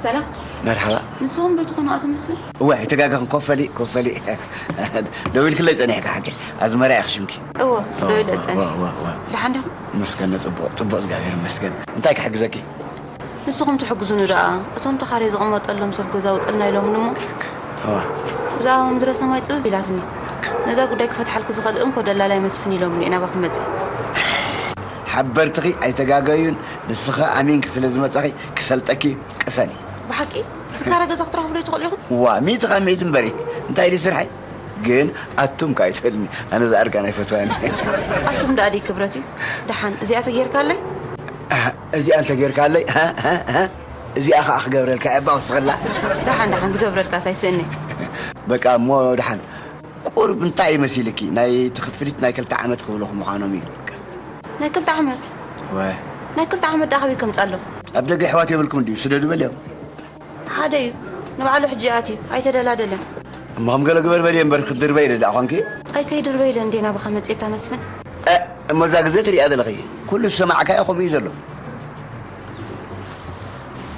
ሰላም። መርሓባ። ንስኹም ዶ ትኾኑ ኣቶ መስፍን? እወ፣ ኣይተጋገኽን። ኮፍ በሊ፣ ኮፍ በሊ። ደዊልክለይ ጸኒሕካ ሓቂ። ኣዝመራ ኢኺ ሽምኪ። እወ፣ እወ፣ ደዊለ ጸኒሐ። እወ፣ እወ፣ እወ። ደሓን ዲኹም? መስገን ጽቡቕ፣ ጽቡቕ፣ እግዚኣብሔር ይመስገን። እንታይ ክሕግዘኪ? ንስኹም ትሕግዙኒ ደኣ፣ እቶም ተኻርየ ዝቕመጠሎም ሰብ ገዛ ውጽልና ኢሎምኒ እሞ፣ እዋ። እዛ ምድረ ሰማይ ጽብብ ኢላትኒ። ነዛ ጉዳይ ክፈትሓልኪ ዝኽእል እንኮ ደላላይ መስፍን ኢሎምኒ እየ ናባኹም መጺእ። ሓበርትኺ ኣይተጋገዩን፣ ንስኺ ኣሚንኪ ስለ ዝመጻኺ ክሰልጠኪ ቅሰኒ። ብሓቂ ዝካረ ገዛ ክትረኽቡ ዶ ትኽእሉ ኢኹም? ዋ፣ ሚእቲ ካብ ሚእቲ እምበሪ። እንታይ ድዩ ስርሐይ? ግን ኣቱም ከ ኣይትበልኒ፣ ኣነ እዛ ኣርጋን ኣይፈትዋን። ኣቱም ደኣ ድዩ ክብረት እዩ? ደሓን እዚኣ ተጌርካለይ? ኣህ፣ እዚኣ እንተ ጌርካለይ፣ ሃ፣ ሃ፣ ሃ፣ እዚኣ ኸዓ ክገብረልካ እየ፣ ኣባ ወስኸላ። ደሓን፣ ደሓን፣ ዝገብረልካስ ኣይስእኒ። በቃ እሞ ደሓን፣ ቁሩብ እንታይ እዩ መሲልኪ? ናይ ትኽፍሊት ናይ ክልተ ዓመት ክብልኹ ምዃኖም እዩ። ናይ ክልተ ዓመት? ወ። ናይ ክልተ ዓመት ደኣ ካበይ ከምጻ ኣሎ? ኣብ ደገ ኣሕዋት የብልኩም ድዩ? ስደዱ በልዮም። ሓደ እዩ። ንባዕሉ ሕጂ ኣትዩ። ኣይተደላደለን። እሞ ከም ገለ ግበር በልዮ እምበር ክትድርበይ ኢለ ደኣ ኾንኪ? ኣይ ከይድርበይ ኢለ እንዴ ናባኻ መጽኤታ መስፍን? እ፣ እሞ እዛ ግዜ ትሪኣ ዘለኺ። ኩሉ ዝሰማዕካዮ ከምኡ እዩ ዘሎ።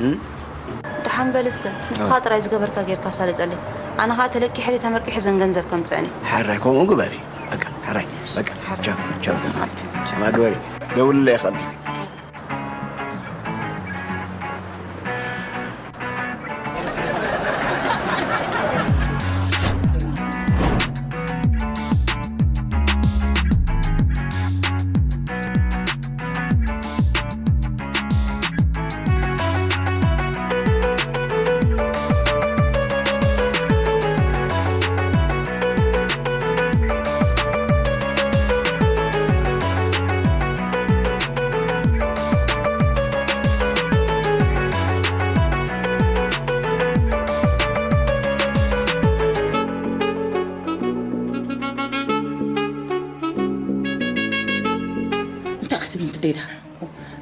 እም? ደሓን በል እስከ። ንስኻ ጥራይ ዝገበርካ ጌርካ ኣሳልጠለይ። ኣነ ኸኣ ተለቂሐ ድየ ተመርቂሐ ዘን ገንዘብ ከምጽአን እየ። ሕራይ ከምኡ ግበሪ። በቃ፣ ሕራይ። በቃ። ሕራይ። ቻው፣ ቻው። ቻው። ቻው ግበሪ። ደውልለይ ይኸድልኪ። እንታይ ክትብል ትደልያ?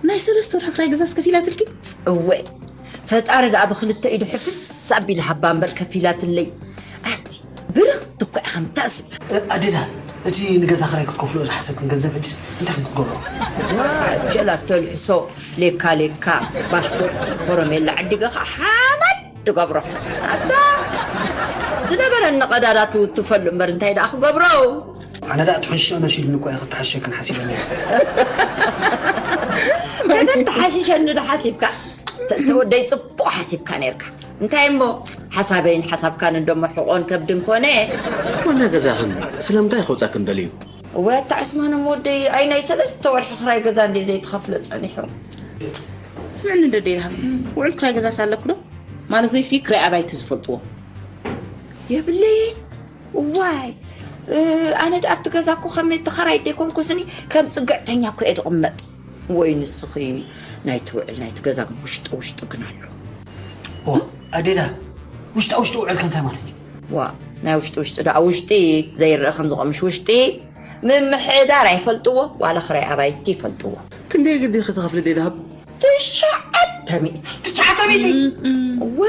ናይ ሰለስተ ወርሒ ክራይ ገዛስ ከፊላትልኪ? እወ፣ ፈጣሪ ደኣ ብኽልተ ኢዱ ሕፍስ ኣቢሉ ሃባ እምበር ከፊላትለይ። ኣቲ ብርኽቲ እኮ ኢኻ ከምታ ዝብል። እ፣ ኣዴዳ፣ እቲ ንገዛ ክራይ ክትከፍልኦ ዝሓሰብክን ገንዘብ ሕጅስ እንታይ ከም ክትገብሮ? ዋ፣ ጀላቶ ልሕሶ፣ ሌካ ሌካ፣ ባሽኮቲ፣ ኮረሜላ ዓዲገ ኸዓ ሓመድ ትገብሮ። ኣታ ዝነበረኒ ቀዳዳ ትውትፈሉ እምበር እንታይ ደኣ ክገብሮ? ኣነ ደኣ ትሕንሽኦ መሲሉኒ እኮ እየ ክተሓሸክን ሓሲበ ነይረ። ከተተሓሽሸኒ ዶ ሓሲብካ? ተ-፣ ተወደይ ጽቡቕ ሓሲብካ ነይርካ። እንታይ እሞ ሓሳበይን ሓሳብካን እንደሞ ሕቖን ከብድን ኮነ። ዋና ገዛኽን ስለምንታይ ከውጻክን ደልዩ? ወይ ኣታ ዕስማን እሞ ወደይ፣ ኣይ ናይ ሰለስተ ወርሒ ክራይ ገዛ እንዴ ዘይተኸፍለ ጸኒሑ። ስምዕኒ እንዶ ደይ ደሃብ፣ ውዕል ክራይ ገዛ ሳለኩ ዶ? ማለት ዘይሲ ክራይ ኣባይቲ ዝፈልጥዎ። የብለይን። እዋይ፣ ኣነ ደኣ ኣብቲ ገዛ እኮ ከም ተኸራይ ደይኮንኩስኒ፣ ከም ጽግዕተኛ እኮ እየ ዝቕመጥ። ወይ ንስኺ ናይቲ ውዕል ናይቲ ገዛ ግን ውሽጢ ውሽጢ ግን ኣሎ። ኣዴዳ፣ ውሽጣ ውሽጢ ውዕል ከንታይ ማለት እዩ? ዋ፣ ናይ ውሽጢ ውሽጢ ደኣ ውሽጢ ዘይረአ ከም ዝቐምሽ ውሽጢ ምምሕዳር ኣይፈልጥዎ፣ ዋላ ክራይ ኣባይቲ ይፈልጥዎ። ክንደይ ግዲ ክትኸፍሊ ዴዳ? ትሽዓተ ሚእቲ። ትሽዓተ ሚእቲ? እወ።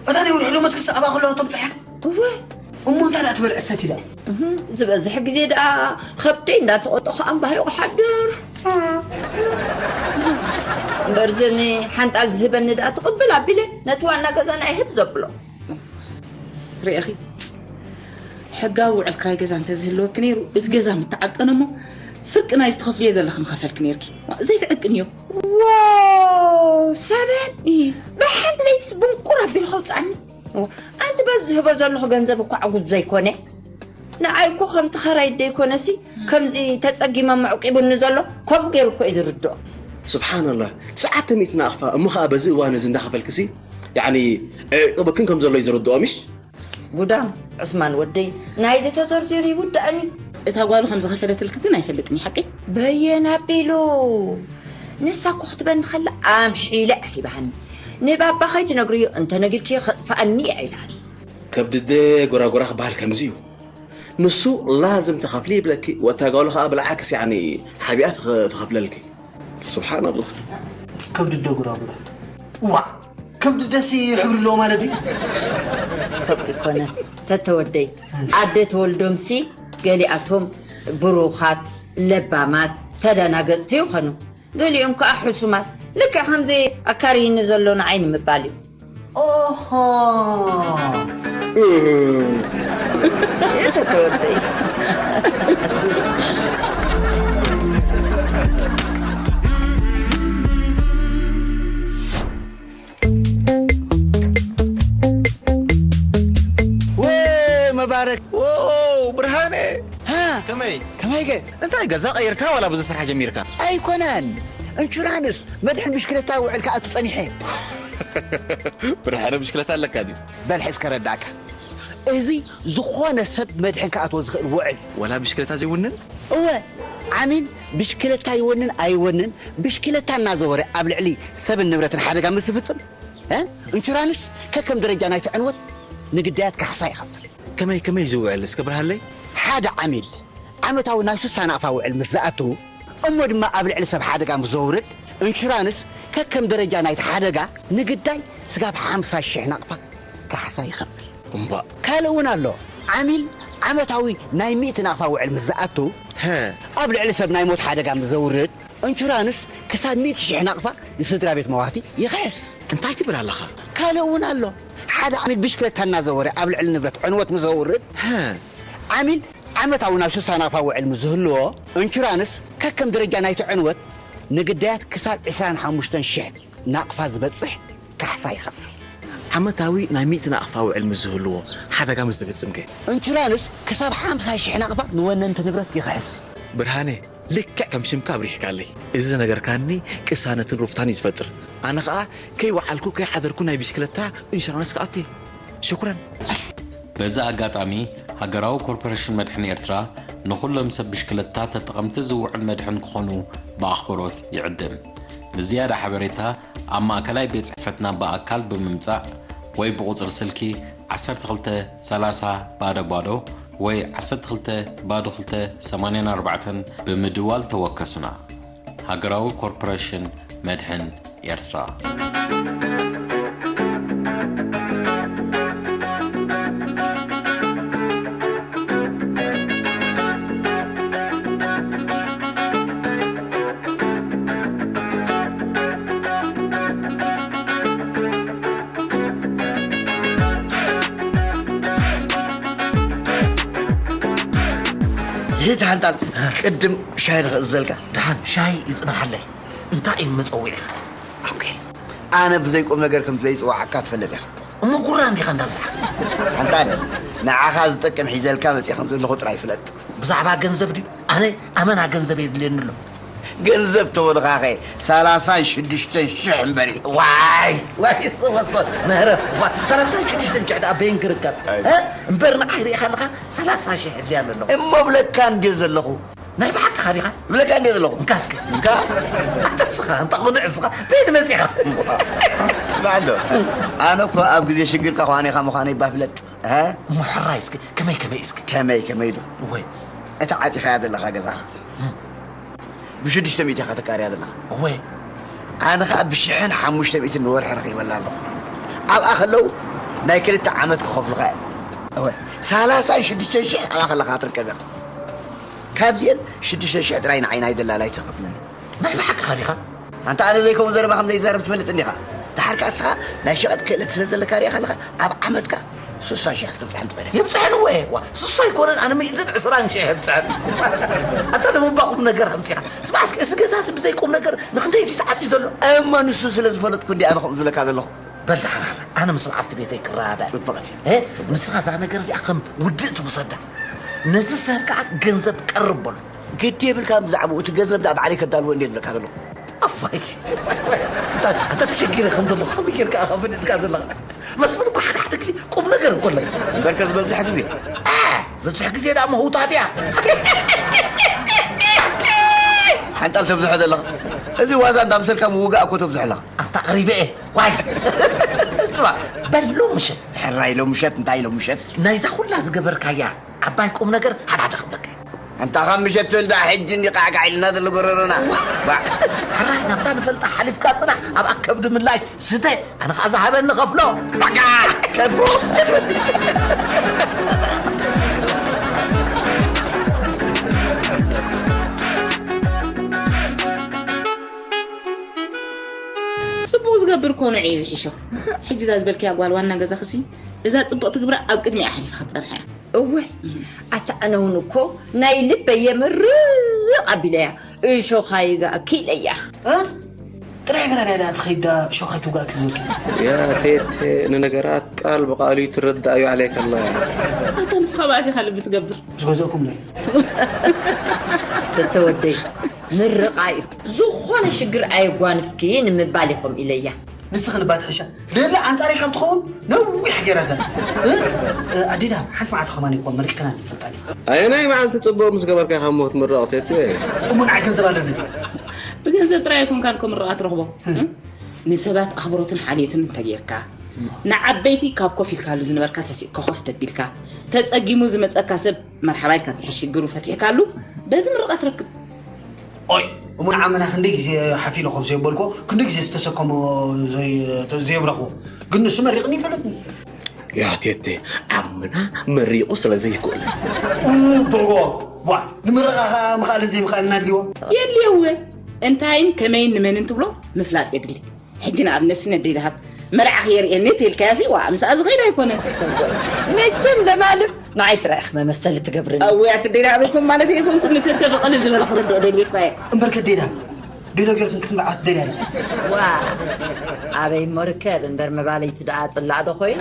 እታ ናይ ወርሒ ደሞዝ ክሳብ ኣብኣ ከሎ ተብፅሐ? እወ። እሞ እንታይ ደኣ ትበልዕ ሰቲ ደኣ? እህ፣ ዝበዝሕ ግዜ ደኣ ከብደይ እንዳተቖጠኹ ኣንባሂቑ ሓድር። እምበር ዝኒ ሓንጣል ዝህበኒ ደኣ ትቕብል ኣቢለ ነቲ ዋና ገዛና ይህብ ዘብሎ። ርኢኺ፣ ሕጋዊ ውዕል ክራይ ገዛ እንተዝህልወኪ ነይሩ፣ እቲ ገዛ ምተዓቀነ እሞ ፍርቂ ናይ ዝትኸፍልዮ ዘለኺ ምኸፈልኪ ነይርኪ። ዋ፣ ዘይትዕቅንዮ። ዋው፣ ሰበን! እህ። ብሓንቲ ለይትስ ብንቁር ኣቢሉ ከውፅኣኒ። ዋ፣ ኣንቲ በዚ ዝህቦ ዘለኹ ገንዘብ እኳ ዕጉብ ዘይኮነ። ንዓይ እኮ ከምቲ ኸራይ ደይኮነሲ፣ ከምዚ ተጸጊሞም ኣዕቂቡኒ ዘሎ፣ ከምኡ ገይሩ እኮ እዩ ዝርድኦ። ስብሓንላህ፣ ትሽዓተ ሚእቲ ናቕፋ፣ እሞ ኸኣ በዚ እዋን እዚ እንዳኸፈልክሲ፣ ያዕኒ፣ ዕቂቡክን ከም ዘሎ እዩ ዝርድኦ፣ ምሽ? ጉዳም፣ ዑስማን ወደይ፣ ናይዚ ተዘርዚሩ ይውዳእኒ። እታ ጓሉ ከም ዝኸፈለትልኪ ግን ኣይፈልጥን እዩ፣ ሓቀይ? በየን ኣቢሉ? ንሳ እኮ ክትበኒ ከላ ኣምሒላ እያ ሂባሃኒ። ንባባ ከይትነግርዮ፣ እንተ ነጊርክዮ ከጥፍኣኒ እያ ኢላሃኒ። ከብድደ ጎራጎራ ክበሃል ከምዚ እዩ። ንሱ ላዝም ትኸፍሊ ይብለኪ፣ ወታ ጓሉ ኸኣ ብልዓክስ ያዕኒ ሓቢኣ ትኸ- ትኸፍለልኪ። ስብሓንላህ። ከብድደ ጎራጎራ። ዋዕ! ከብድደሲ ሕብሪ ኣለዎ ማለት እዩ? ከምኡ ኣይኮነን ተተወደይ። ኣደ ተወልዶምሲ ገሊኣቶም ብሩኻት፣ ለባማት፣ ተደናገጽቲ ይኾኑ። ገሊኦም ከኣ ሕሱማት። ልክዕ ከምዚ ኣካርይኒ ዘሎ ንዓይ ንምባል እዩ። ኦሆ! እንተ ተወደይ። ወይ መባረክ! ዎ ብርሃነ! ሃ! ከመይ? ከመይ ገ? እንታይ ገዛ ቀይርካ ዋላ ብዙ ስራሕ ጀሚርካ? ኣይኮነን። እንሹራንስ መድሕን ብሽክለታ ውዕል ክኣቱ ጸኒሐ። ብርሃነ ብሽክለታ ኣለካ ድዩ? በል ሕዝ ከረዳእካ። እዚ ዝኾነ ሰብ መድሕን ክኣትዎ ዝኽእል ውዕል። ዋላ ብሽክለታ ዘይውንን? እወ፣ ዓሚል ብሽክለታ ይወንን ኣይወንን ብሽክለታ እናዘወረ ኣብ ልዕሊ ሰብን ንብረትን ሓደጋ ምስ ዝፍጽም፣ እ? እንሹራንስ ከከም ደረጃ ናይቲ ዕንወት ንግዳያት ካሕሳ ይኸፍል። ከመይ ከመይ ዝውዕል እስከ ብርሃለይ? ሓደ ዓሚል ዓመታዊ ናይ ሱሳ ናቕፋ ውዕል ምስ ዝኣቱ እሞ ድማ ኣብ ልዕሊ ሰብ ሓደጋ ምስ ዘውርድ፣ እንሹራንስ ከከም ደረጃ ናይቲ ሓደጋ ንግዳይ ስጋብ ሓምሳ ሽሕ ናቕፋ ካሕሳ ይኸፍል። እምባእ። ካልእ እውን ኣሎ። ዓሚል ዓመታዊ ናይ ሚእቲ ናቕፋ ውዕል ምስ ዝኣቱ፣ ሀ። ኣብ ልዕሊ ሰብ ናይ ሞት ሓደጋ ምስ ዘውርድ፣ እንሹራንስ ክሳብ ሚእቲ ሽሕ ናቕፋ ንስድራ ቤት መዋቲ ይኽሕስ። እንታይ ትብል ኣለኻ? ካልእ እውን ኣሎ። ሓደ ዓሚል ብሽክለታ እናዘወረ ኣብ ልዕሊ ንብረት ዕንወት ምስ ዘውርድ፣ ሀ። ዓሚል ዓመታዊ ናይ ሱሳ ናቕፋ ውዕል ምስ ዝህልዎ፣ እንሹራንስ ከከም ደረጃ ናይቲ ዕንወት ንግዳያት ክሳብ ዕስራን ሓሙሽተን ሽሕ ናቕፋ ዝበጽሕ ካሕሳ ይኸፍል። ዓመታዊ ናይ ሚእቲ ናቕፋ ውዕል ምስ ዝህልዎ፣ ሓደጋ ምስ ዝፍጽም ከ? እንሹራንስ ክሳብ ሓምሳ ሽሕ ናቕፋ ንወነንቲ ንብረት ይኽሕስ። ብርሃነ፣ ልክዕ ከም ሽምካ ኣብሪህካለይ። እዚ ዝነገርካኒ ቅሳነትን ሩፍታን እዩ ዝፈጥር። ኣነ ኸኣ ከይወዓልኩ ከይሓደርኩ ናይ ብሽክለታ ኢንሹራንስ ክኣቱ እየ። ሽኩረን። በዚ ኣጋጣሚ ሃገራዊ ኮርፖሬሽን መድሕን ኤርትራ ንኹሎም ሰብ ብሽክለታ ተጠቐምቲ ዝውዕል መድሕን ክኾኑ ብኣኽብሮት ይዕድም። ንዝያዳ ሓበሬታ ኣብ ማእከላይ ቤት ጽሕፈትና ብኣካል ብምምጻእ ወይ ብቑጽሪ ስልኪ ዓሰርተ ክልተ ሰላሳ ባዶ ባዶ ወይ ዓሰርተ ክልተ ባዶ ክልተ ሰማንያን ኣርባዕተን ብምድዋል ተወከሱና። ሃገራዊ ኮርፖሬሽን መድሕን ኤርትራ። ይህት ሓንጣል ቅድም ሻሂ ንኽእዝዘልካ። ደሓን ሻሂ ይጽናሓለይ። እንታይ እዩ መጸዊዒኻ? ኦኬ። ኣነ ብዘይ ቁም ነገር ከም ዘይጽዋዓካ ትፈልጥ ኢኻ። እሞ ጉራ እንዲኻ እንዳብዛሕ። ሓንጣል ንዓኻ ዝጠቅም ሒዘልካ መጽእ ከም ዘለኹ ጥራይ ፍለጥ። ብዛዕባ ገንዘብ ድዩ? ኣነ ኣመና ገንዘብ የድልየኒ ኣሎ። ገንዘብ ተወልኻኸ ሰላሳን ሽዱሽተን ሽሕ እምበር እዩ። ዋይ ዋይ፣ ሰበሶ መህረፍ። ዋ፣ ሰላሳን ሽዱሽተን ሽሕ ደኣ በይን ክርከብ። ኣይ። እ? እምበር ንዓይ ርኢኻ ኣለኻ፣ ሰላሳ ሽሕ እድልያ ኣለኹ። እሞ ብለካ እንድየ ዘለኹ። ናይ ብሓቅኻ ዲኻ? ብለካ እንድየ ዘለኹ። እንካ እስከ። እንካ። ኣታ እስኻ፣ እንታ ቁኑዕ እስኻ፣ በይን መጺኻ። ስማዕ እንዶ፣ ኣነ እኮ ኣብ ግዜ ሽግር ከዃኒኻ ምዃነይ እባ ፍለጥ። እ? እሞ ሕራይ እስከ፣ ከመይ ከመይ እስከ? ከመይ ከመይ ዶ? ወይ። እታ ዓጺኻያ ዘለኻ ገዛኻ። ብሽዱሽተ ሚእቲ ኢኻ ተካርያ ዘለኻ። እወ። ኣነ ኸኣ ብሽሕን ሓሙሽተ ሚእትን ንወርሒ ረኺበላ ኣለኹ። ኣብኣ ኸለዉ ናይ ክልተ ዓመት ክኸፍሉኻ እዮም። እወ። ሰላሳን ሽዱሽተን ሽሕ ኣብኣ ኸለኻ ትርከብ ኢኻ። ካብዚአን ሽዱሽተ ሽሕ ጥራይ ንዓይ ናይ ደላላይ ትኸፍለኒ። ናይ ብሓቅኻ ዲኻ? ኣንታ ኣነ ዘይከውን ዘረባ ከም ዘይዛረብ ትፈልጥ እንዲኻ። ደሓር ከኣ እስኻ ናይ ሸቐጥ ክእለት ስለ ዘለካ ርኢኻ ኣለኻ፣ ኣብ ዓመትካ ስሳ ሽሕ ክተብጽሐን ትኽእል ኢኻ። የብጽሐን እወ። ዋ፣ ስሳ ኣይኮነን፣ ኣነ ሚእትን ዕስራን ሽሕ የብጽሐን። ኣንታ ንምባ ቁም ነገር ኣምጺኻ። ስማዕ እስኪ፣ እዚ ገዛሲ ብዘይ ቁም ነገር ንኽንደይ ድዩ ተዓጽዩ ዘሎ? እሞ ንሱ ስለ ዝፈለጥኩ እንዲ ኣነ ከምኡ ዝብለካ ዘለኹ። በል ደሓን፣ ኣነ ምስ በዓልቲ ቤተይ ክረዳዳእ። ጽብቕቲ። እ? ንስኻ እዛ ነገር እዚኣ ከም ውድእ ትውሰዳ። ነቲ ሰብ ከዓ ገንዘብ ቀርብ በሎ። ግዲ የብልካ ብዛዕባኡ፣ እቲ ገንዘብ ደኣ ባዕለይ ከዳልዎ እንድየ ዝብለካ ዘለኹ። ኣፋይ። ኣታ፣ ኣታ ተሸጊረ ከም ዘለኹ ከመይ ጌርካ ኢኻ ፈሊጥካ ዘለኻ? መስፍን እኮ ሓደ ሓደ ግዜ ቁም ነገር እኮ ኣለካ። እምበርከ ዝበዝሕ ግዜ። እ፣ ዝበዝሕ ግዜ ደኣ መህውታት እያ። ሓንጣል ተብዝሖ ዘለኻ። እዚ ዋዛ እንዳምሰልካ ምውጋእ እኮ ተብዝሖ ኣለኻ። ኣንታ ቀሪበ እየ። ዋይ። ጽባ፣ በል ሎም ምሸት። ሕራይ ሎም ምሸት፣ እንታይ ሎም ምሸት? ናይዛ ኩላ ዝገበርካያ ዓባይ ቁም ነገር ሓደ ሓደ ክብለካ። ኣንታ ካብ ምሸት ትብል ደኣ ሕጂ እንዲ ቃዕቃዕ ኢልና ዘሎ ጎረሮና። ባዕ። ሕራይ ናብታ ንፈልጣ ሓሊፍካ ጽናሕ፣ ኣብኣ ከብዲ ምላሽ ስተ፣ ኣነ ኸኣ ዝሃበኒ ኸፍሎ። በቃ፣ ከብዲ። ጽቡቕ ዝገብር ኮኑ እዩ ዝሕሾ። ሕጂ እዛ ዝበልክያ ጓል ዋና ገዛኽሲ፣ እዛ ጽብቕቲ ግብራ ኣብ ቅድሚኣ ኣሕሊፋ ክትጸንሓ እያ። እወ፣ ኣታ ኣነ እውን እኮ ናይ ልበይ የምርቕ ኣቢለያ፣ እሾኻ ይጋእኪ ኢለያ። እ? ጥራይ ግና ናይ ትኸይዳ እሾኻ ይትውጋእኪ ዝብልኪ። ያ ቴቴ፣ ንነገራት ቃል ብቃሉ ትረዳእዩ ዓለይከላ። ኣታ ንስኻ ባእሲኻ ልቢ ትገብር። ምስ ገዛእኩም ዶ? ተተወደይ፣ ምርቓ እዩ። ዝኾነ ሽግር ኣየጓንፍኪ ንምባል ኢኹም ኢለያ። ንስኺ ልባ ትሕሻ። ደላ ኣንጻረይ ካብ ትኸውን ነዊሕ ገይራ እዛ። እ? እ፣ ኣዴ ደሃብ፣ ሓንቲ መዓልቲ ከማን ይኮን መሪቕክና ንፈልጣ ዲኻ? ኣየናይ መዓልቲ ጽቡቕ ምስ ገበርካ ኢኻ እሞ ክትምረቕ ቴቴ? እሞ ንዓይ ገንዘብ ኣለኒ ድዩ? ብገንዘብ ጥራይ ኣይኮንካን እኮ ምርቓ ትረኽቦ። እ? እ? ንሰባት ኣኽብሮትን ሓልዮትን እንተጌርካ፣ ንዓበይቲ ካብ ኮፍ ኢልካሉ ዝነበርካ ተሲእካ ኮፍ ተቢልካ፣ ተጸጊሙ ዝመጸካ ሰብ መርሓባ ኢልካ እንተ ሽግሩ ፈቲሕካሉ፣ በዚ ምርቓ ትረክብ። ኦይ፣ እሙን ዓምና ክንደይ ግዜ ሓፍ ኢለ ኮፍ ዘየበልኮ፣ ክንደይ ግዜ ዝተሰከሞ ዘይ-፣ ዘየብረኽዎ። ግን ንሱ መሪቕኒ ይፈልጥኒ። ያ ቴቴ፣ ዓምና መሪቑ ስለ ዘይክእሉ። ኡ፣ በዎ። ዋ፣ ንምርቓ ኸኣ ምኽኣልን ዘይምኽኣልን ኣድልይዎ። የድልየወ። እንታይን ከመይን ንመንን ትብሎ ምፍላጥ የድሊ። ሕጂ ንኣብነት ስነ ደይ ደሃብ መርዓ ከየርእየኒ ተልካያሲ፣ ዋ፣ ምስኣ ዝኸይድ ኣይኮነን። መቸም ለማልም ንዓይ ጥራይ ኢኺ መመሰሊ ትገብርኒ። ኣውያት ደይ ደሃብ ኣይኮን ማለት ኣይኮንኩን፣ ንተተብቕል ዝበለ ክርድኦ ደልየ እኳ እየ። እምበርከ ደይ ደሃብ፣ ቤሎ ጌርክን ክትምርዓ ትደልያ ዶ? ዋ፣ ኣበይ እሞ ርከብ እምበር መባለይቲ ደኣ ጽላእ ዶ ኮይኑ?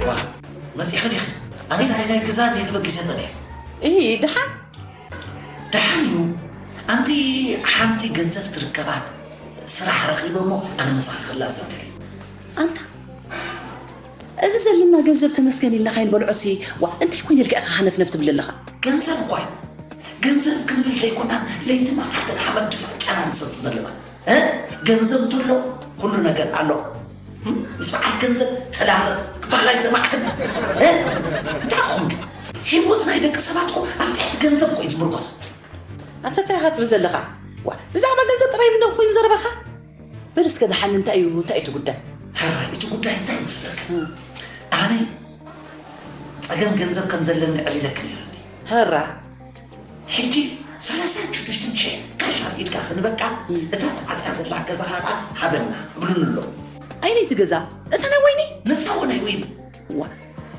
ዋ፣ መጺኺ ዲኺ? ኣነ ናይ፣ ናይ ገዛ እንድየ ተበጊሰ ጸኒሐ። እሂ፣ ደሓን? ደሓን እዩ። ኣንቲ ሓንቲ ገንዘብ ትርከባ ስራሕ ረኺበ እሞ ኣነ ምሳኺ ክላዘብ ደልየ። ኣንታ፣ እዚ ዘለና ገንዘብ ተመስገን ኢልና ካይንበልዖሲ፣ ዋ፣ እንታይ ኮይነ ኢልካ ኢኻ ሃነፍነፍ ትብል ኣለኻ? ገንዘብ እኳ እዩ። ገንዘብ ክንብል ዘይኮናን ለይቲ መዓልትን ሓመድ ድፋ ቃና ንሰቲ ዘለና። እ? ገንዘብ እንተሎ ኩሉ ነገር ኣሎ። እም? ምስ በዓል ገንዘብ ተላዘብ ክበሃል ኣይሰማዕክን? እ? እንታይ ኾንክ? ህይወት ናይ ደቂ ሰባት እኮ ኣብ ትሕቲ ገንዘብ እኮ እዩ ዝምርኮስ። ኣታ እንታይ ኢኻ ትብል ዘለኻ? ዋ፣ ብዛዕባ ገንዘብ ጥራይ ምንዶ ኮይኑ ዘረባኻ? በል እስከ ደሓን እንታይ እዩ፣ እንታይ እዩ እቲ ጉዳይ? ሕራይ፣ እቲ ጉዳይ እንታይ ይመስለካ? እም። ኣነ ጸገም ገንዘብ ከም ዘለኒ ኣዕሊለኪ ነይረ እንዴ? ሕራ። ሕጂ ሰላሳን ሽዱሽተን ሽሕ ካሽ ኣብ ኢድካ ክንበካ፣ እም። እታ ተዓጽያ ዘላ ገዛኻ ኸኣ ሃበና እብሉኒ ኣለዉ። ኣየነይቲ ገዛ? እታ ናይ ወይኒ? ንሳ እውን ኣይወይን። እዋ፣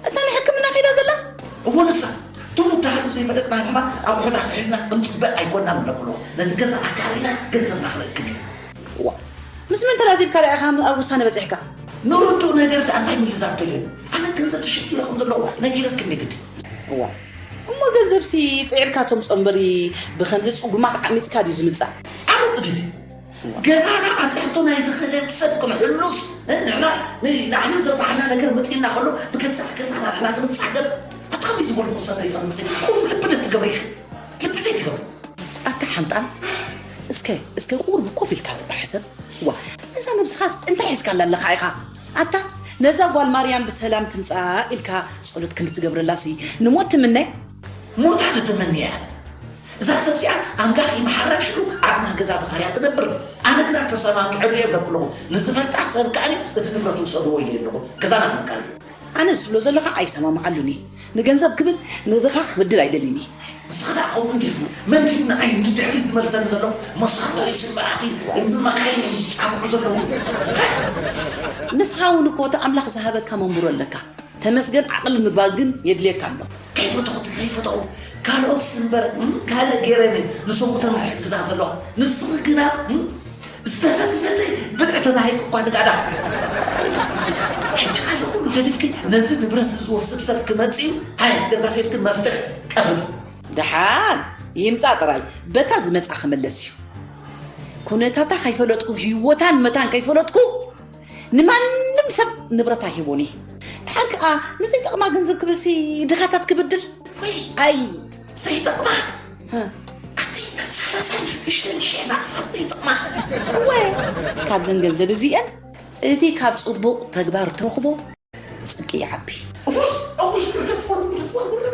እታ ናይ ሕክምና ከይዳ ዘላ? እዎ፣ ንሳ። ትሙት ተሃሉ ዘይፈለጥና ድማ ኣቑሑታ ሒዝና ክንጽበ ኣይኮናን ንብሎ። ነቲ ገዛ ኣካሪና ገንዘብና ክንእክብ ኢና። እዋ፣ ምስ መን ተላዚብካ ደኣ ኢኻ ኣብ ውሳነ በጺሕካ? ንርዱእ ነገር ደኣ እንታይ ምልዛብ ደልዮ? ኣነ ገንዘብ ተሸኪረ ከም ዘለኹ ነጊረክን ግዲ። እዋ፣ እሞ ገንዘብሲ ጽዒርካ ተምጾ እምበሪ፣ ብኸምዚ ጽጉማት ዓሚጽካ ድዩ ዝምጻእ? ዓመጽ ድዚ? ገዛና ኣጽሕቶ ናይ ዝኽደት ሰብ ክንሕሉስ፣ እ፣ ንሕና፣ ን-፣ ንዓና ዘርባሕና ነገር መጺእና ከሎ፣ ብገዛእ ገዛና ንሕና ክንጻገብ፣ ኣታ ከመይ ዝበልኩ ሰብ ኢኻ መጺእካ? ቁሩብ ልቢ ዶ ትገብሪ ኢኺ? ልቢ ዘይትገብሪ። ኣታ ሓንጣል፣ እስከ፣ እስከ ቁሩብ ኮፍ ኢልካ ዝባሕ ሰብ። ዋ፣ እዛ ነብስኻስ እንታይ ሒዝካላ ኣለኻ ኢኻ? ኣታ፣ ነዛ ጓል ማርያም ብሰላም ትምጻእ ኢልካ ጸሎት ክንዲ ትገብረላሲ ንሞት ትምነ? ሞታ ክትምንያ እያ። እዛ ሰብ እዚኣ ኣምላኽ ይመሓራ ሽዑ ኣብና ገዛ ተኻርያ ትነብር። ኣነ ግና ተሰማሚዐሉ እየ ብለኩ ኣለኹ። ንዝፈልጣ ሰብ ከኣኒ እቲ ንብረት ውሰድዎ ኢለ ኣለኹ። ገዛና ክምቃል እዩ። ኣነ ዝብሎ ዘለኻ ኣይሰማምዓሉን እየ። ንገንዘብ ክብል ንድኻ ክብድል ኣይደልን እየ። ንስኻ ደኣ ከምኡ እንዲኹ መን ድዩ ንዓይ ንድሕሪት ዝመልሰኒ ዘሎ? መሳርሒ ስምራቲ እምቢ መካይን እዮም ዝጻፍዑ ዘለዉ። ንስኻ እውን እኮ እቲ ኣምላኽ ዝሃበካ መንብሮ ኣለካ። ተመስገን ዓቕሊ ምግባር ግን የድልየካ ኣሎ። ከይፈተኹ ከይፈተኹ ካልኦት እምበር፣ እም፣ ካልእ ገይረ እየ ንሰብኡተን ዝሕግዛ ዘለዋ። ንስኺ ግና፣ እም፣ ዝተፈትፈተ ብልዒ ተባሂልኪ እኳ ንጋዳ። ሕጂ ካልእ ኩሉ ገዲፍኪ ነዚ ንብረት እዚ ዝወስድ ሰብ ክመጽእ እዩ። ሃይ፣ ገዛ ኬድኪ መፍትሕ ቀርቢ። ደሓን ይምጻእ ጥራይ፣ በታ ዝመጻ ክምለስ እዩ። ኩነታታ ከይፈለጥኩ፣ ህይወታን መታን ከይፈለጥኩ፣ ንማንም ሰብ ንብረት ኣይህቦን እየ። ድሓር ከኣ ንዘይጠቕማ ገንዘብ ክብልሲ ድኻታት ክብድል? ወይ ኣይ ዘይጠቕማ? እ። ኣቲ ሰላሳን ሽዱሽተን ሽሕ ናቕፋ ዘይጠቕማ? እወ፣ ካብዘን ገንዘብ እዚአን እቲ ካብ ጽቡቕ ተግባር ትረኽቦ ጽድቂ ይዓቢ። እውይ፣ እውይ፣ እውይ፣ እውይ፣ እውይ፣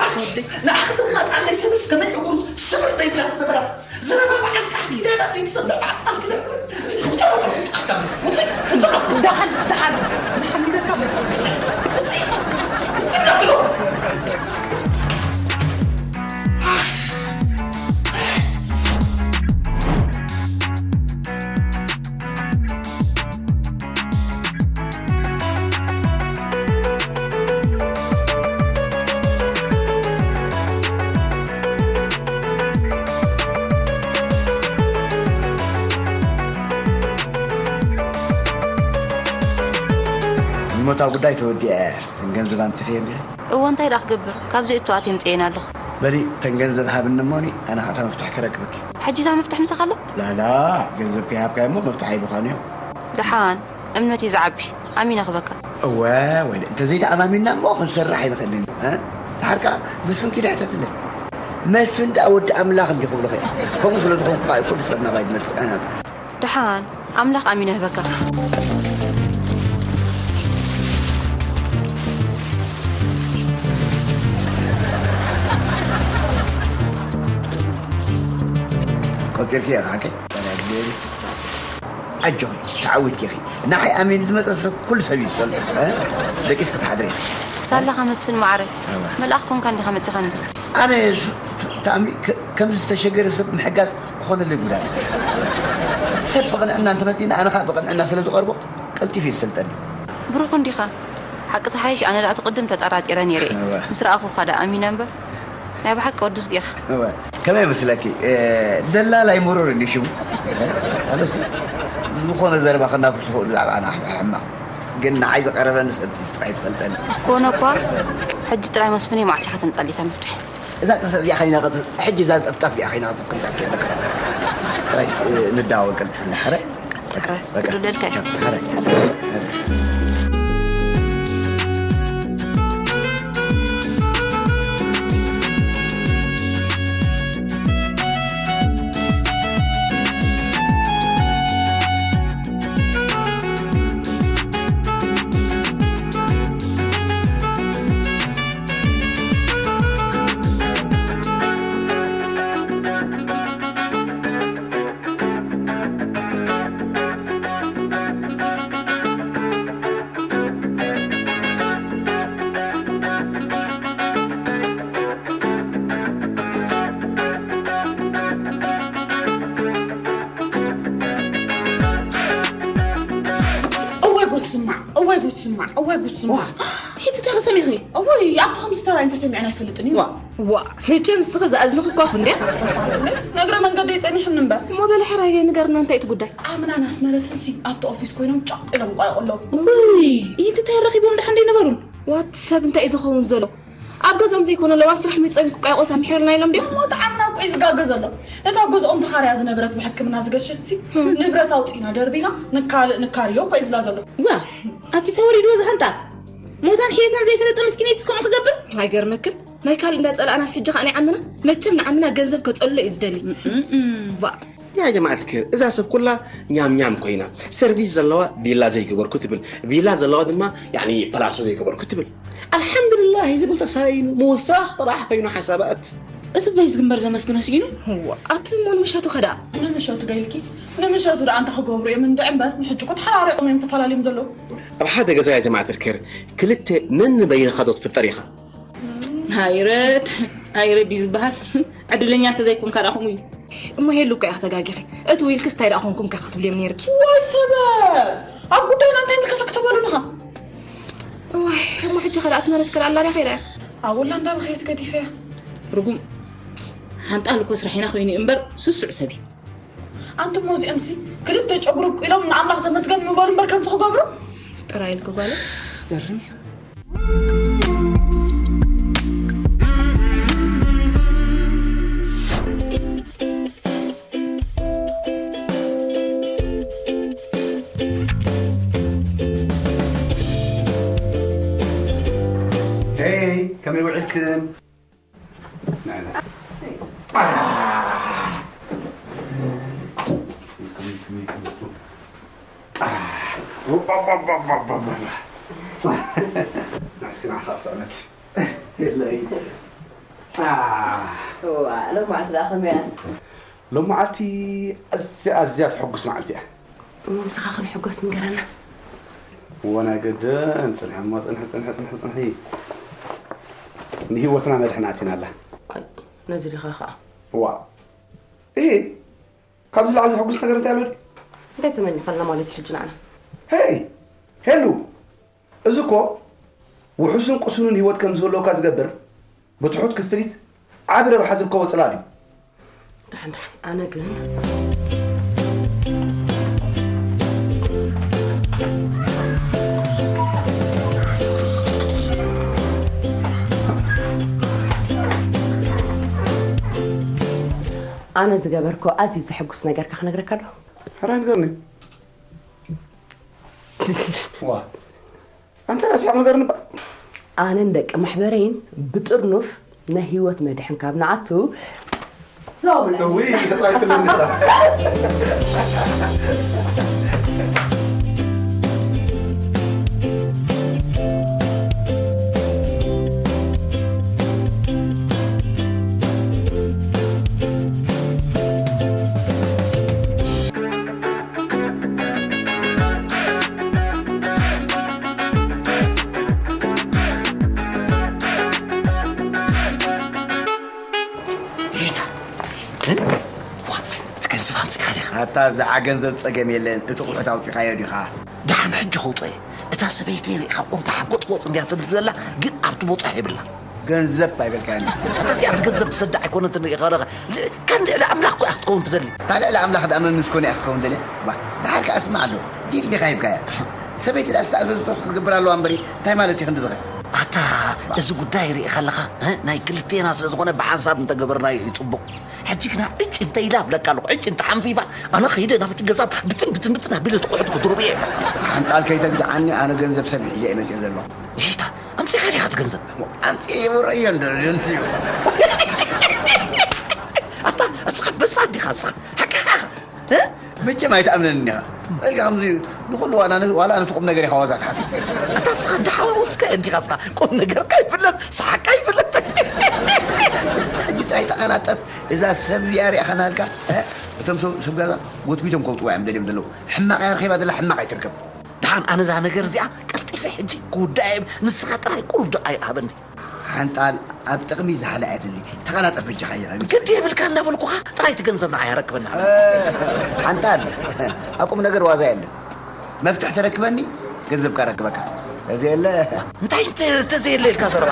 ኣቲ ወደይ። ንዓኺ ዘማጻለይ ሰብስ ከመይ እግሩ ስብር ዘይብላ ዝነበራ ዘረባ በዓልካ ኪዳና ዘይትሰምዕ በዓል ቃል ኪዳን ትብል። ውጽእ በቃ፣ ውጽእ በቃ፣ ውጽእ፣ ውጽእ በቃ። ደሓን፣ ደሓን፣ ደሓን ኢለካ። ውጽእ፣ ውጽእ፣ ውጽእ በቃ ትብሎ። እሞ እታ ጉዳይ ተወዲኣ እያ። እተን ገንዘብ ኣምጺእኽየን ዲኺ? እወ፣ እንታይ ደኣ ክገብር? ካብዚ እቶ ኣትየ ኣምጺኤን ኣለኹ። በሊ፣ እተን ገንዘብ ሃብኒ እሞኒ፣ ኣነ ኸኣ እታ መፍትሕ ከረክበኪ። ሕጂ እታ መፍትሕ ምሳኻ ኣሎ? ላላ፣ ገንዘብ ከይሃብካዮ እሞ መፍትሕ ኣይብኻን እዮ። ደሓን፣ እምነት እዩ ዝዓቢ። ኣሚነ ክበካ። እወ፣ ወይለ፣ እንተዘይተኣማሚንና እሞ ክንሰርሕ ኣይንኽእልን። እ? ደሓር ከኣ መስፍን ኪዳ ሕተትለይ። መስፍን ደኣ ወዲ ኣምላኽ እንዲ ክብሉኸ። ከምኡ ስለ ዝኾንኩ ከኣ እዩ ኩሉ ሰብ ናባይ ዝመጽእ። እ? ደሓን ኣምላኽ ኣሚነ ህበካ። ቆጺርኪ ኢኻ ሓቀይ? ኣጆኺ፣ ተዓዊትኪ ኢኺ። ንዓይ ኣሚኑ ዝመጸ ሰብ ኩሉ ሰብ እዩ ዝፈልጦ፣ እ? ደቂስኪ ክትሓድሪ ኢኺ። ሳላኻ መስፍን ማዕረ፣ እዋ። መልኣኽ ኮንካ እንዲኻ መጺኻኒ። ኣነ ስ-፣ ስ-፣ ተኣሚ-፣ ከ-፣ ከምዚ ዝተሸገረ ሰብ ምሕጋዝ ክኾነለይ ጉዳይ። ሰብ ብቕንዕና እንተመጺእኒ፣ ኣነ ኸኣ ብቕንዕና ስለ ዝቐርቦ፣ ቀልጢፉ እዩ ዝሰልጠኒ። ብሩኽ እንዲኻ። ሓቂ ተሓይሽ፣ ኣነ ደኣ ትቕድም ተጠራጢረ ነይረ እየ። እዋ። ምስ ረኣኹኻ ደኣ ኣሚነ እምበር፣ ናይ ብሓቂ ወዲ ጽድቂ ኢኻ። እዋ። ከመይ ይመስለኪ? እ፣ ደላላይ ምሩር እንዲ ሽሙ። እ፣ ኣነሲ ዝኾነ ዘረባ ከናፍሱ ክእሉ ብዛዕባ ኣነ ኣሕ-፣ ሕማቕ። ግን ንዓይ ዝቐረበኒ ሰብ ጥራይ ዝፈልጠኒ። ኮነ እኳ፣ ሕጂ ጥራይ መስፍነይ መዓስ ኢኻ ተምጻለይ እታ መፍትሕ? እዛ ጥፍጥፍ እዚኣ ኸይነቐጽ-፣ ሕጂ እዛ ጥፍጣፍ እዚኣ ኸይነቐጽ ክንዳክ የለካ። ጥራይ፣ እ፣ ንዳወል ቀልጥፍና፣ ሕረ? ሕረ፣ በቃ። ክድለልካ እዩ። ሕረ። ሕረ። እዋይ ጉድ ስማዕ፣ እዋይ ጉድ ስማዕ። ዋ፣ ሒቲ እንታይ ሰሚዕኺ? እዋይ፣ ኣብቲ ከምዚ ተራእዩ እንተሰሚዕና ኣይፈልጥን እዩ። ዋ፣ ዋ፣ መቸም ንስኺ ዝኣዝንኺ እኳ እኹ እንድያ። እግረ መንገደይ ጸኒሑኒ እምበር። እሞ በለ ሕራይ ንገርና፣ እንታይ እቲ ጉዳይ? ኣምናን ኣስመረትንሲ ኣብቲ ኦፊስ ኮይኖም ጫቕ ኢሎም ይቋየቑ ኣለዉ። ውይ፣ ኢቲ እንታይ ረኺቦም ደሓን ደይነበሩን? ዋት ሰብ እንታይ እዩ ዝኸውን ዘሎ? ኣብ ገዝኦም ዘይኮነ ኣለዋ ስራሕ መጸን ክቋየቑ ሳሚሕረልና ኢሎም ድዮም? እሞ እቲ ዓምና እኮ እዩ ዝጋገ ዘሎ። ነታ ኣብ ገዝኦም ተኻርያ ዝነበረት ብሕክምና ዝገሸትሲ ንብረት ኣውፂና ደርቢና ንካልእ ንካርዮ እኮ እዩ ዝብላ ዘሎ። ዋ፣ ኣቲ ተወሊድዎ ዝሃንጣ ሞታን ሕየታን ዘይፈለጠ ምስኪነይትስ ከምኡ ክገብር? ኣይገርመክን? ናይ ካልእ እንዳጸላእናስ ሕጂ ከኣ ናይ ዓምና? መቸም ንዓምና ገንዘብ ከጸልሎ እዩ ዝደሊ። ዋ። ያ ጀማዓት ልክር፣ እዛ ሰብ ኩላ ኛም ኛም ኮይና፣ ሰርቪስ ዘለዋ ቪላ ዘይገበርኩ ትብል፣ ቪላ ዘለዋ ድማ ያኒ ፓላሶ ዘይገበርኩ ትብል። ኣልሓምዱሊላህ ዝብል ተሳይኑ፣ ምውሳኽ ጥራሕ ኮይኑ ሓሳባት። እዚ በይ ዝግበር ዘመስግኖ ስኢኑ። እዋ፣ ኣቲ እሞ ንምሸቱ ከ ደኣ? ንምሸቱ ዶ ኢልኪ? ንምሸቱ ደኣ እንታይ ክገብሩ እዮም እንድዒ እምበር፣ ንሕጂ እኮ ተሓራሪቖም እዮም ተፈላለዮም ዘለዉ። ኣብ ሓደ ገዛ ያ ጀማዓት ልክር፣ ክልተ ነንበይንኻ ዶ ትፍጠር ኢኻ? ኣይረድ፣ ኣይረድ እዩ ዝበሃል። ዕድለኛ እንተዘይኮንካ ደኣ ከምኡ እዩ። እሞ ሄሉ እኮ ኢኻ ተጋጊኺ። እቲ ዊልክስ እንታይ ደኣ ኮንኩም ከ ክትብልዮም ነይርኪ? ዋይ ሰበ! ኣብ ጉዳይና እንታይ ምልከታ ክተበሉልኻ? ዋይ፣ እሞ ሕጂ ከ ደኣ ኣስመረት ከ ደኣ ኣላ ድያ ከይዳ እያ? ኣብ ወላ እንዳበኸየት ገዲፈያ። ርጉም። ሓንጣል እኮ ስራሕ ኢና ኮይኑ እምበር ስሱዕ ሰብ እዩ። ኣንቱም እዚኦምሲ ክልተ ጨጉሪ ኣብቂሎም ንኣምላኽ ተመስገን ምበሉ እምበር ከምዚ ክገብሩ? ጥራይ ኢልኪ ጓለይ። ገርም እዩ። ሄይ፣ ከመይ ውዒልክን? ንዕነስ። ንዕስኪ ንዓኻ ክስዕመኪ። የለይ። እዋ፣ ሎማዓንቲ ደኣ ከመይ እያ? ሎማዓንቲ ኣዝያ፣ ኣዝያ ተሐጉስ መዓልቲ እያ። እሞ ምሳኻ ክንሕጎስ ንገረና። እወ፣ ናይ ግድን። ጽንሒ እሞ፣ ጽንሒ፣ ጽንሒ፣ ጽንሒ፣ ጽንሒ። ንህይወትና መድሕን ኣቲናላ። ኣይ፣ ነዚ ዲኻ ኸኣ? እዋ። እሂ፣ ካብዚ ላዕሊ ዘሐጉስ ነገር እንታይ ኣሎ ድዩ? እንታይ ተመኒኻልና ማለት እዩ ሕጂ ንዓና? ሄይ፣ ሄሉ፣ እዚ እኮ ውሑስን ቅሱንን ህይወት ከም ዝህልወካ ዝገብር ብትሑት ክፍሊት ዓቢ ረብሓ ዝርከቦ ጽላል እዩ። ደሓን፣ ደሓን፣ ኣነ ግን ኣነ ዝገበርኮ ኣዝዩ ዘሐጉስ ነገርካ ክነግረካ ዶ? ሕራይ ንገርኒ። ዋ። ኣንተ ራስኻ ነገር ንባ። ኣነን ደቂ ማሕበረይን ብጥርኑፍ ናይ ህይወት መድሕን ካብ ንኣቱ ዞም እውይ፣ ተጻሪፍልኒ ስራሕ። ሪታ፣ እ? ዋ፣ እቲ ገንዘብ ኣምጺእካ ዲኻ? ኣታ ኣብዛዓ ገንዘብ ጸገም የለን፣ እቲ ቁሑት ኣውጺኻዮ ዲኻ? ደሓን ሕጂ ከውጽኦ እየ። እታ ሰበይቲ ርኢኻ፣ ቁሩብ ተሓጎጽጎጽ እንድያ ትብል ዘላ፣ ግን ኣብቲ ቦጽዓ የብላ። ገንዘብ ኣይበልካዮን። ኣታ እዚኣ ብገንዘብ ትሰድዕ ኣይኮነትን፣ ርኢኻ ኣለኻ። ል-፣ ከም ልዕሊ ኣምላኽ እኮ እያ ክትከውን ትደሊ። እታ ልዕሊ ኣምላኽ ደኣ መን ምስ ኮነ እያ ክትከውን ደልያ? ባ፣ ደሓር ከኣ ስማዕ ኣሎ። ዲል ዲኻ ሂብካያ? ሰበይቲ ደኣ ዝተኣዘዘቶ ክትገብር ኣለዋ እምበሪ፣ እንታይ ማለት እዩ ክንዲ ዝኸ? ኣታ፣ እዚ ጉዳይ ርኢኻ ኣለኻ? እ? ናይ ክልቴና ስለ ዝኾነ ብሓንሳብ እንተገበርናዮ እዩ ጽቡቕ። ሕጂ ግና ዕጭ እንተ ኢላ እብለካ ኣለኹ፣ ዕጭ እንተ ሓንፊፋ፣ ኣነ ኸይደ ናብቲ ገዛ ብትን ብትን ብትን ኣቢለ እቲ ቁሑት ክድርብዮ እየ። ሓንጣል ከይተግድዓኒ፣ ኣነ ገንዘብ ሰብ ሒዘ እየ መፅየ ዘለኹ። ይሽታ፣ ኣምፂኻ ዲኻ እቲ ገንዘብ? ኣምፅየ ይብረዮ እንዶ እዩ። ኣታ፣ እስኻ በሳ እንዲኻ እስኻ። ሓቅኻ ኢኻ። እ? መቸም ኣይትኣምነንን ኢኻ። ኢልካ ከምዚ ንኹሉ ዋላ ነ-፣ ዋላ ነቲ ቁም ነገር ኢኻ ዋዛ ትሓስብ። ኣታ እስኻ እንዳሓዋወስካ እንዲኻ እስኻ። ቁም ነገርካ ይፍለጥ፣ ሰሓቅካ ይፍለጥ። ሕጂ ጥራይ ተቐላጠፍ። እዛ ሰብ እዚኣ ሪእኻ ናልካ፣ እ? እቶም ሰብ፣ ሰብ ገዛ ጎትጒቶም ከውጥዋ እዮም ደልዮም ዘለዉ። ሕማቕ እያ ረኺባ ዘላ፣ ሕማቕ ኣይትርከብ። ደሓን ኣነ እዛ ነገር እዚኣ ቀልጢፈ ሕጂ ክውዳእ እየ። ንስኻ ጥራይ ቁሩብ ደቓይቕ ሃበኒ። ሓንጣል ኣብ ጥቕሚ ዝሓላ እያ ትድሊ። ተቐላጠፍ በጃኻ ይረቢ። ግዲ የብልካ እናበልኩኻ፣ ጥራይ እቲ ገንዘብ ንዓይ ኣረክበና። ሓንጣል ኣብ ቁም ነገር ዋዛ የለን። መፍትሕ ተረክበኒ፣ ገንዘብ ከረክበካ። እዚ የለ። እንታይ ተ-፣ ተዘየለ ኢልካ ዘረባ?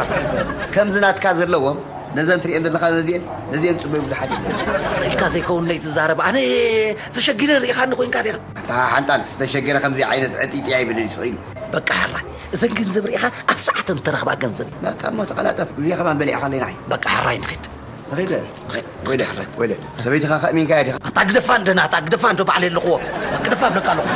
ከምዚ ናትካ ዘለዎም ነዘን ትሪኤን ዘለኻ ነዚኤን፣ ነዚኤን ጽቡይ ብዙሓት እየን። ተሰኢልካ ዘይከውን ለይትዛረብ። ኣነ ተሸጊረ ርኢኻኒ ኮይንካ ዲኻ? ኣታ ሓንጣል ዝተሸገረ ከምዚ ዓይነት ዕጢጢ ኣይብልን እዩ ስቕ ኢሉ። በቃ ሕራይ፣ እዘን ገንዘብ ርኢኻ ኣብ ሰዓተን ተረኽባ ገንዘብ። በቃ እሞ ተቐላጠፍ፣ ግዜ ከማን በሊዕኻ ኣለይ ንዓይ። በቃ ሕራይ ንኺድ። ንኺድ። ንኺድ። ወይለ፣ ወይለ። ሰበይትኻ ከእሚንካያ ዲኻ? ኣታ ግደፋ እንደ ናታ፣ ግደፋ እንዶ ባዕለይ ኣለኹዎ። ግደፋ እብለካ ኣለኹ።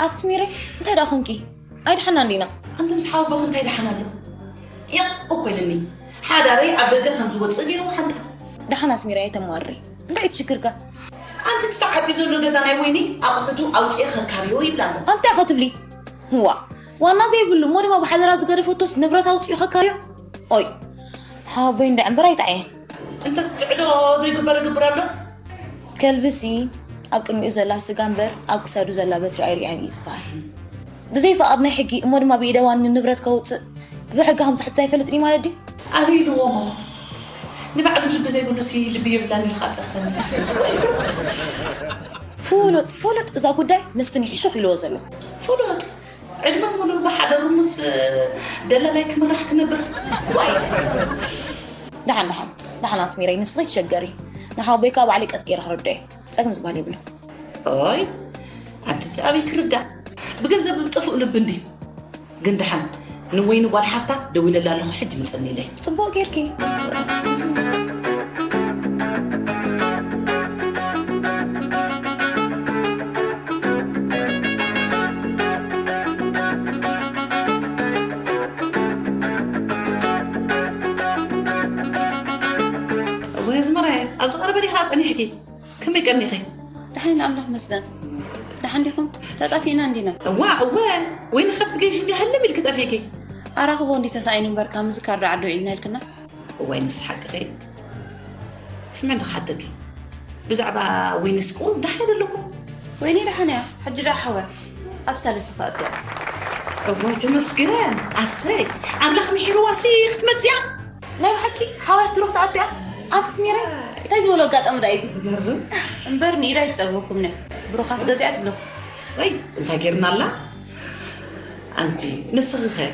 ኣቲ ስሚረይ፣ እንታይ ደኣ ኾንኪ? ኣይደሓናን ዲና? ኣንተ ምስ ሓወቦኺ እንታይ ደሓን ኣሎ? ያቕ እኮ ኢልኒ። ሓዳረይ ኣብ ደገ ከም ዝወጽእ ገይርዎ ሓንጣ። ደሓን ኣስሚራ፣ ኣይተማርሪ። እንታይ እዩ ሽግርካ? ኣንቲ እቲ ተዓጽዩ ዘሎ ገዛ ናይ ወይኒ ኣቑሑቱ ኣውጽኤ ከካርዮ ይብላ ኣሎ። ኣንታይ ኢኻ ትብሊ? ዋ፣ ዋና ዘይብሉ እሞ ድማ ብሓደራ ዝገደፈቶስ ንብረት ኣውጽኡ ከካርዮ? ኦይ፣ ሓወቦይ እንዳ ዕምበር ኣይጠዓየን። እንተ ዝትዕዶ ዘይግበር ይግብር ኣሎ። ከልብሲ ኣብ ቅድሚኡ ዘላ ስጋ እምበር ኣብ ክሳዱ ዘላ በትሪ ኣይርኣን እዩ ዝበሃል። ብዘይ ፍቓድ ናይ ሕጊ እሞ ድማ ብኢደ ዋኒ ንብረት ከውፅእ ብሕጊ ከም ዝሕተት ኣይፈልጥን እዩ ማለት ድዩ? ኣበይ ኢልዎ እሞ? ንባዕሉ ልቢ ዘይብሉ ሲ ልቢ የብላን ኢልካ ጸርፈኒ። ወይ ጉድ! ፍሉጥ፣ ፍሉጥ እዛ ጉዳይ መስፍን ይሕሹኽ ኢልዎ ዘሎ። ፍሉጥ ዕድመ ሙሉእ ብሓደ ርሙስ ደላላይ ክምራሕ ክነብር። ዋይ! ደሓን፣ ደሓን፣ ደሓን ኣስሚረይ፣ ንስኺ ትሸገሪ። ንሓወቦይካ ባዕለይ ቀስ ገይረ ክርድኦ እየ። ጸገም ዝበሃል የብሉን። ኦይ፣ ኣንትስ ኣበይ ክርዳእ? ብገንዘብ ጥፉእ ልቢ እንድዩ። ግን ደሓን ንወይኒ ጓል ሓፍታ ደዊለላ ኣለኹ፣ ሕጂ ምጽኒ ኢለይ። ጽቡቕ ጌርኪ። ወይ ዝመራየ፣ ኣብዚ ቀረባ ዲኻ ጸኒሕኪ? ከመይ ቀኒኺ? ደሓን ኢና ኣምላኽ ይመስገን። ደሓን ዲኹም? ተጣፊእና እንዲና። እዋ፣ እወ፣ ወይኒ ካብቲ ገይሽ እንዲ ሃልም ኢልኪ ጠፊእኪ። ኣራኽቦ እንዲ ተሳኢኑ እምበር ካብ ምዝካር ዶ ዓዲ ውዒልና ኢልክና? እዋይ፣ ንስ ሓቅኺ። ስምዕኒ ክሓተኪ። ብዛዕባ ወይንስ ቁሩብ ደሓን ኣለኩም? ወይኒ ደሓን እያ። ሕጂ ደኣ ሓወ ኣብ ሳልስቲ ክኣቱ እያ። እዋይ፣ ተመስገን። ኣሰይ፣ ኣምላኽ ምሒርዋ ሲ ክትመጽእ እያ። ናይ ብሓቂ ሓዋስ ድሮ ክትኣቱ እያ። ኣቲ ስሚረይ፣ እንታይ ዝበሎ ኣጋጣሚ ደኣ እዩ እዚ? ዝገርም። እምበር ንኢድ ኣይትጸግበኩምን እያ። ብሩኻት ገዚኣ ትብለኩም። ወይ፣ እንታይ ጌርና ኣላ? ኣንቲ፣ ንስኺ ኸ?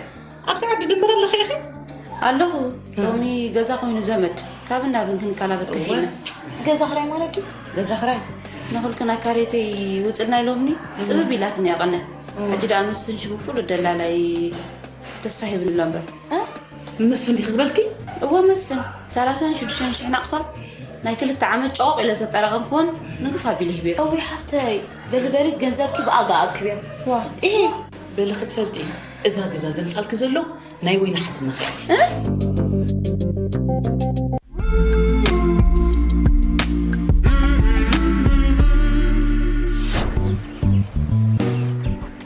ኣብዚ ዓዲ ድንበር ኣለኺ ኢኺ? ኣለኹ። ሎሚ ገዛ ኮይኑ ዘመድ ካብን ናብን ክንከላበት ከፊልና። ገዛ ክራይ ማለት ድዩ? ገዛ ክራይ ንኹልክን ኣካሪተይ ውፅልና ኢሎምኒ ፅብብ ኢላትኒ ያቐነ። ሕጂ ደኣ መስፍን ሽሙ ፍሉጥ ደላላይ ተስፋ ሂብኒ ኣሎ እምበር። እ? መስፍን ዲኺ ዝበልኪ? እወ መስፍን፣ ሰላሳን ሽዱሽተን ሽሕ ናቕፋ ናይ ክልተ ዓመት ጨቖቕ ኢለ ዘጠራቐምክወን ንግፍ ኣቢለ ሂበዮ። እወይ ሓፍተይ፣ በሊ በሊ ገንዘብኪ ብኣጋ ኣክብዮ። ዋ፣ እሄ። በሊ ክትፈልጢ፣ እዛ ገዛ ዘምጻልኪ ዘሎ ናይ ወይኒ ሓትነኺ እያ። እ?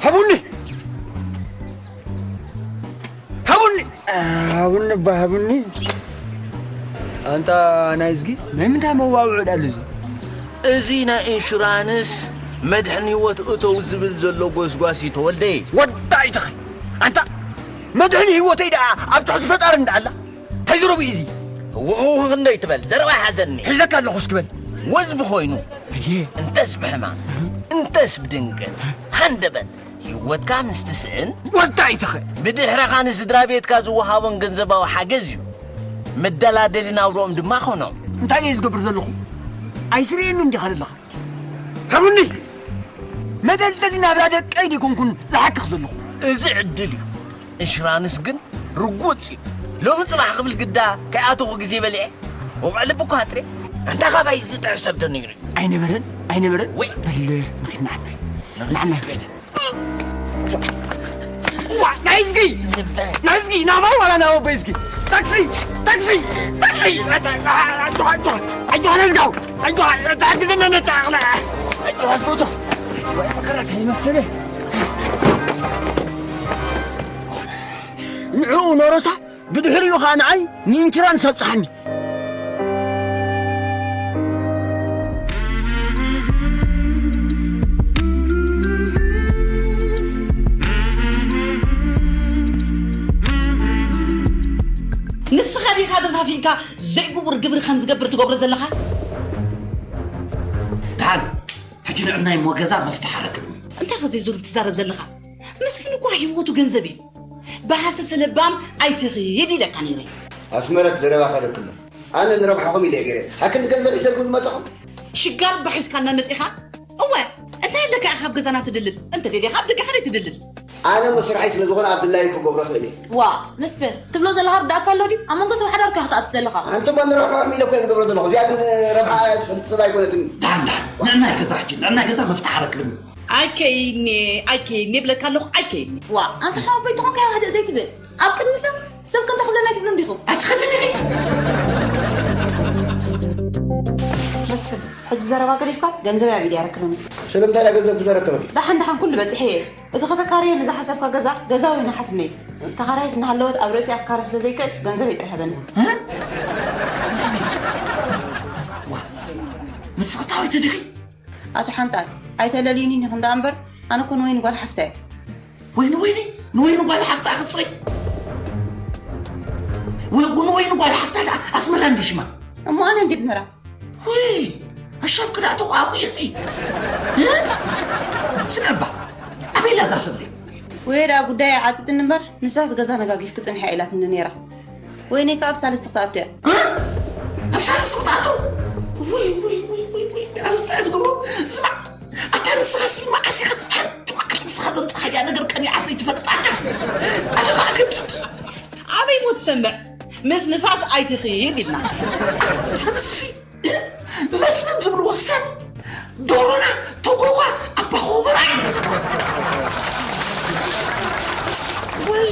ሃቡኒ! ሃቡኒ! ሃቡኒ እባ ሃቡኒ። ኣንታ ናይዝጊ፣ ናይ ምንታይ መዋውዒ ደኣ ኣሎ እዚ? እዚ ናይ ኢንሹራንስ መድሕን ህይወት እተው ዝብል ዘሎ ጎስጓስ እዩ ተወልደ። ወዳ ኣይትኸ-፣ ኣንታ መድሕን ህይወተይ ደኣ ኣብ ትሕቲ ፈጣሪ እንዳ ኣላ? እንታይ ዘረባ እዩ እዚ? ህውህው ክንደይ ትበል? ዘረባ ይሓዘኒ። ሒዘካ ኣለኹ እስኪ በል። ወዝቢ ኮይኑ፣ ኣየ። እንተስ ብሕማም፣ እንተስ ብድንገት፣ ሃንደበት፣ ህይወትካ ምስ ትስእን፣ ወዳ ኣይትኸ-፣ ብድሕረኻ ንስድራ ቤትካ ዝወሃቦም ገንዘባዊ ሓገዝ እዩ። መደላደሊ ናብርኦም ድማ ኮኖም። እንታይ እየ ዝገብር ዘለኹ? ኣይትርእየንን ዲኻ ዘለኻ? ሃቡኒ! መደልደሊ ናብራ ደቀይ ዲኮንኩን ዝሓክኽ ዘለኹ? እዚ ዕድል እዩ። ኢንሹራንስ ግን ርጉጽ እዩ። ሎሚ ጽባሕ ክብል ግዳ ከይኣተኹ ግዜ በሊዐ። ወቕዕ ልቢ እኮ ኣጥሬ። ኣንታ ካባይ ዝጥዕስ ሰብ ተነይሩ እዩ። ኣይነበረን፣ ኣይነበረን። ወይ። በል፣ ንኺድ ንዓናይ። ንዓናይ ንኺድ። ዋ፣ ናይዝጊ! ናይዝጊ፣ ናባይ ዋላ ናብ ኣቦይ ዝጊ? ታክሲ! ታክሲ! ታክሲ! ኣታ-፣ ኣጆኻ፣ ኣጆኻ፣ ኣጆኻ ነዝጋው! ኣጆኻ፣ ተሓግዘና ነታ ኣቕላ! ኣጆኻ፣ ኣጆኻ! ወይ መከራ እንታይ ይመስል? ንዕኡ ኖረታ፣ ብድሕሪኡ ኸኣ ንዓይ ንኢንሹራንስ ኣብጽሓኒ። ንስኻ ዲኻ ደፋፊእካ ዘይግቡር ግብሪ ከም ዝገብር ትገብሮ ዘለኻ? ደሓን፣ ሕጂ ንዕናይ እሞ ገዛ መፍትሕ ኣረክብኒ። እንታይ ከ ዘይዙር ትዛረብ ዘለኻ? መስፍን እኮ ህይወቱ ገንዘብ እዩ። ብሃሰሰ ለባም ኣይትኺድ ኢለካ ነይረ። ኣስመረት ዘረባ ከለክሎ። ኣነ ንረብሓኹም ኢለ ገይረ። ኣክንዲ ገንዘብ ሒዘልኩም ዝመጣኹም? ሽጋር ባሒዝካና መጺኻ? እወ፣ እንታይ ኣለካ ኢኻ ኣብ ገዛና ትድልል? እንተ ደሊኻ ኣብ ደገ ሓደይ ትድልል። ኣነ መስርሐይ ስለ ዝኾነ ኣብ ድላዩ ክገብሮ ክእል እየ። ዋ፣ መስፍን፣ ትብሎ ዘለኻ ርዳእካ ኣሎ ድዩ? ኣብ መንጎ ሰብ ሓዳር እኮ ኢኻ ትኣቱ ዘለኻ። ኣንተ እሞ ንረብሓኹም ኢለ እኮ እየ ዝገብሮ ዘለኹ። እዚኣ ግን ረብሓ ዝፈልጥ ሰብ ኣይኮነትን። ዳን፣ ዳን፣ ንዕናይ ገዛ ሕጂ፣ ንዕናይ ገዛ መፍትሕ ኣረክብኒ። ኣይከይኒ፣ ኣይከይኒ ይብለካ ኣለኹ፣ ኣይከይኒ። ዋ፣ ኣንተ ሓወቦይ ተኾንካ ኢኻ ህድእ ዘይትብል። ኣብ ቅድሚ ሰብ፣ ሰብ ከምታ ክብለና ኣይትብሉን ዲኹም? ኣትኸድኒ ኢኺ። መስፍን፣ ሕጂ ዘረባ ገዲፍካ ገንዘብ ኣብ ኢድ ያረክብኒ። ስለምንታይ ዳ ገንዘብ ክዘረክበኪ? ደሓን ደሓን ኩሉ በጺሐ እየ። እቲ ከተካርየ ንዝሓሰብካ ገዛ፣ ገዛ ወይ ንሓትነይ። ተኻራይት እናሃለወት ኣብ ርእሲ ኣካረ ስለ ዘይክእል ገንዘብ ይጥርሐበኒ። እ? ዋ፣ ንስኺ ታወይቲ ዲኺ? ኣቶ ሓንጣል፣ ኣይተለልዩኒ ኢኹም ደኣ እምበር፣ ኣነ እኮ ንወይኒ ጓል ሓፍታ እየ። ወይኒ፣ ወይኒ፣ ንወይኒ ጓል ሓፍታ ክጽይ። ወይ፣ ንወይኒ ጓል ሓፍታ ደኣ ኣስመራ እንዲ ሽማ? እሞ ኣነ እንዲ ኣስመራ? ውይ፣ ኣሻብ ክዳእ ተቋቑ ኢኺ። እ? ስምዕባ፣ ኣበይ ኣላ እዛ ሰብ እዚኣ? ወይ ደኣ ጉዳይ ዓጥጥኒ እምበር፣ ንሳስ ገዛ ነጋጊፍ ክጽንሕ እያ ኢላትኒ ነይራ። ወይኒ ከኣ ኣብ ሳልስቲ ክትኣቱ እያ። እ? ኣብ ሳልስቲ ክትኣቱ? ውይ፣ ውይ፣ ውይ፣ ውይ፣ ውይ፣ ኣነስ እንታይ እየ ዝገብሮ? ስማዕ፣ ኣታ ንስኻሲ መዓስ ኢኻ ሓንቲ መዓልቲ ንስኻ ዘምጻኻያ ነገር ቀኒዓ ዘይትፈልጥ ኣደ? ኣነ ኸኣ ግድድ። ኣበይ እሞ ትሰምዕ? ምስ ንፋስ ኣይትኺድ ኢልና። ኣቲ ሰብሲ፣ እ? መስፍን ዝብልዎ ሰብ ዶሮና ተጎጓ ኣባ ኾበራ እዩ። ወይ።